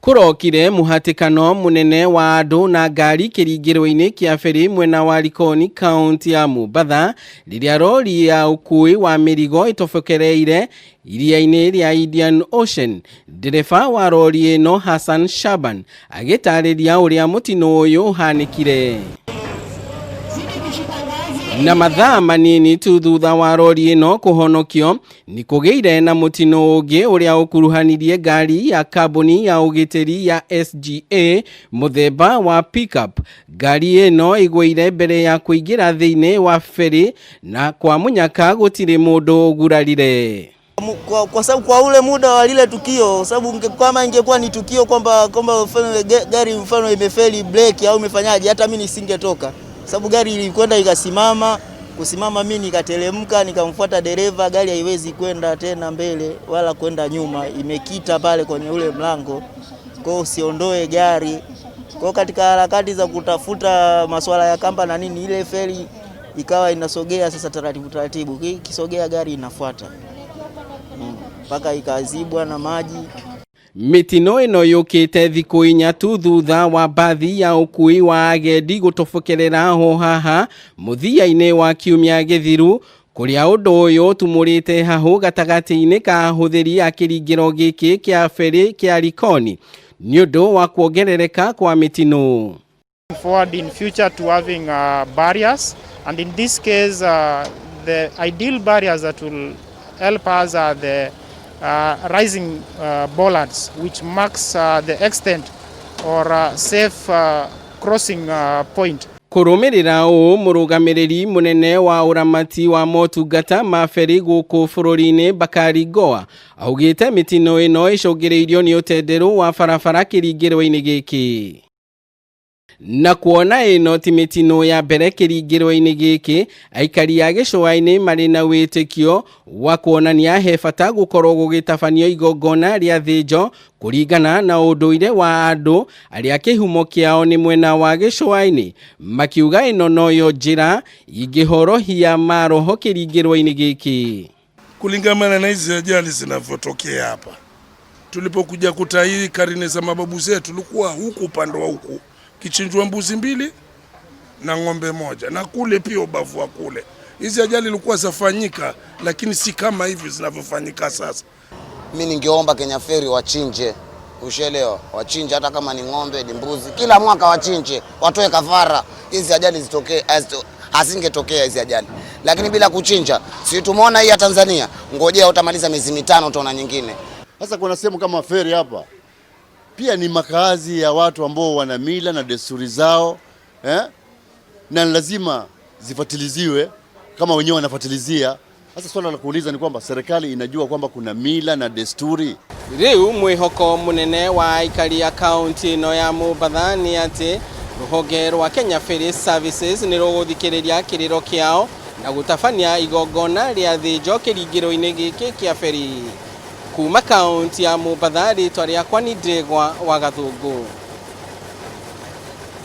Kũrokire mũhatĩkano mũnene wa andũ na ngari kĩringĩro-inĩ kĩa feri mwena wa Likoni, kaunti ya Mombatha, rĩrĩa rori ya ũkuui wa mĩrigo ĩtobokereire iria-inĩ rĩa Indian Ocean. Ndereba wa rori ĩno, Hassan Shaban, agĩtarĩria ũrĩa mũtino ũyũ ũhanĩkire. Na mathaa manini tu thutha wa rori ĩno kũhonokio, nĩ kũgĩire na mũtino ũngĩ ũrĩa ũkuruhanirie ngari ya kambuni ya ũgitĩri ya SGA mũthemba wa pickup. Ngari ĩno ĩgũire mbere ya kũingĩra thĩinĩ wa feri, na kwa mũnyaka gũtirĩ mũndũ ũgurarire. Kwa sababu kwa ule muda wa lile tukio, sababu kama ingekuwa ni tukio kwamba mfano gari mfano imefeli breki au imefanyaje, hata mimi nisingetoka, sababu gari ilikwenda ikasimama, kusimama mimi nikatelemka nikamfuata dereva, gari haiwezi kwenda tena mbele wala kwenda nyuma, imekita pale kwenye ule mlango, kwa hiyo usiondoe gari. Kwa hiyo katika harakati za kutafuta masuala ya kamba na nini, ile feri ikawa inasogea sasa taratibu taratibu, ikisogea gari inafuata mpaka ikazibwa na maji. Mitino ĩno yũkĩte thikũ 4 tu thutha wa mbathi ya ũkuui wa agendi gũtobokerera ho haha mũthia-inĩ wa kiumia gĩthiru, kũrĩa ũndũ ũyũ ũtumũrĩte hahũ gatagatĩ-inĩ ka ahũthĩri a kĩringĩro gĩkĩ kĩa feri kĩa Likoni nĩ ũndũ wa kuongerereka kwa mĩtino. Forward in future to having barriers, and in this case the ideal barriers that will help us are the rising bollards, which marks the extent or safe crossing point. Kũrũmĩrĩra ũũ, mũrũgamĩrĩri mũnene wa ũramati wa motungata ma feri gũkũ bũrũri-inĩ, Bakari Goa, augĩte mĩtino ĩno ĩcũngĩrĩirio nĩ ũtenderũ wa barabara kĩringĩro-inĩ gĩkĩ. Na kuona ĩno ti mĩtino ya mbere kĩringĩro-inĩ gĩkĩ, aikari a gĩcũa-inĩ marĩ na wĩtĩkio wa kuonania he bata gũkorwo gũgĩtabanio igongona rĩa thĩnjo kũringana na ũndũire wa andũ arĩa kĩhumo kĩao nĩ mwena wa gĩcũa-inĩ, makiuga ĩno noyo njĩra ingĩhorohia maroho kĩringĩro-inĩ gĩkĩ. Kulingamana na hizi ajali zinavyotokea hapa, tulipokuja kuta karne za mababu zetu, tulikuwa huku upande wa huku kichinjwa mbuzi 2 na ng'ombe 1, na kule pia ubavu wa kule. Hizi ajali ilikuwa zafanyika, lakini si kama hivi zinavyofanyika sasa. Mimi ningeomba Kenya Ferry wachinje, ushaelewa, wachinje hata kama ni ng'ombe ni mbuzi, kila mwaka wachinje, watoe kafara, hizi ajali zitokee, hazingetokea hizi ajali. Lakini bila kuchinja, si tumeona hii ya Tanzania, ngojea utamaliza miezi 5 utaona nyingine. Sasa kuna sehemu kama feri hapa pia ni makazi ya watu ambao wana mila na desturi zao, na lazima zifuatiliziwe kama wenyewe wanafuatilizia. Sasa swala la kuuliza ni kwamba serikali inajua kwamba kuna mila na desturi. Riu mwihoko munene wa aikari a kaunti ĩno ya Mombatha nĩ atĩ rũhonge rwa Kenya Ferry Services nĩ rũgũthikĩrĩria kĩrĩro kĩao na gũtabania igongona rĩa thĩnjo kĩringĩro-inĩ gĩkĩ kĩa feri. Kuma kaunti ya Mombatha, rĩtwa rĩakwa nĩ Ndegwa wa Gathũngũ.